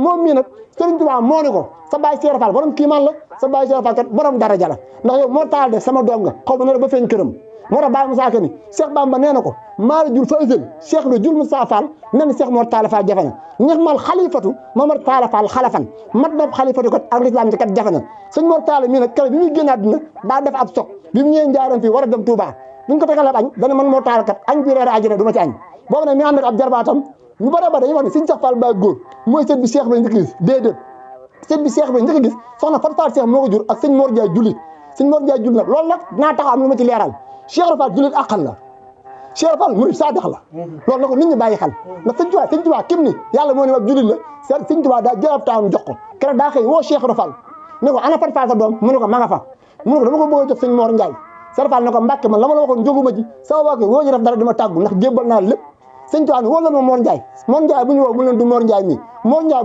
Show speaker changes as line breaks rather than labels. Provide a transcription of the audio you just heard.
moom mii nag Sëriñ Tuubaa moo ne ko sa baay Cheikh Fall borom kiimaan la sa baay Cheikh Fall kat borom daraja la ndax yow moo taal de sama doom nga xaw ma ne ba feeñ këram moo tax Baye Moussa Ka ni Cheikh Bamba nee na ko maa la jul fa ësël Cheikh la jul Moussa Fall nee na Cheikh Mor Talla Fall jafe na ñex mal xalifatu Momar Talla Fall xalafan mat na xalifatu kat ak lislaam ci kat jafe na sëñ Mor Talla mii nag keroog bi muy génn àdduna daa def ab soq bi mu ñëwee njaaram fii war a dem Touba bi ñu ko tegal ab añ dana man Mor Talla kat añ bi reer àjjana du ma ci añ boobu nag mi ànd ak ab jarbaatam ñu bare ba dañuy wax ne sëñ Cheikh Fall Baye góor mooy sët bi Cheikh ba njëkk gis déedéet sët bi Cheikh ba njëkk gis soxna Fatou Fall Cheikh moo ko jur ak sëñ Mor Ndiaye jullit sëñ Mor Ndiaye jullit nag loolu nag naa taxaw am lu ma ci leeral Cheikh Fall jullit àqal la Cheikh Fall murid saadix la loolu na ko nit ñi bàyyi xel ndax sëñ Tuubaa kim ni yàlla moo ne ab jullit la sëñ Tuubaa daa jël ab taawam jox ko keroog daa xëy woo Cheikh Fall ne ko ana Fatou Fall sa doom mu ne ko ma nga fa mu ne ko dama ko bëgg a jox sëñ Mor Ndiaye Cheikh Fall ne ko Mbàkke man la ma la waxoon jóguma ji sama waa kër woo ñu def dara dama tàggu ndax jébbal naa lépp sëñ Tuubaa ne woo la ma Mor Ndiaye bu ñu woo mu leen du Mor Ndiaye mi Mor Ndiaye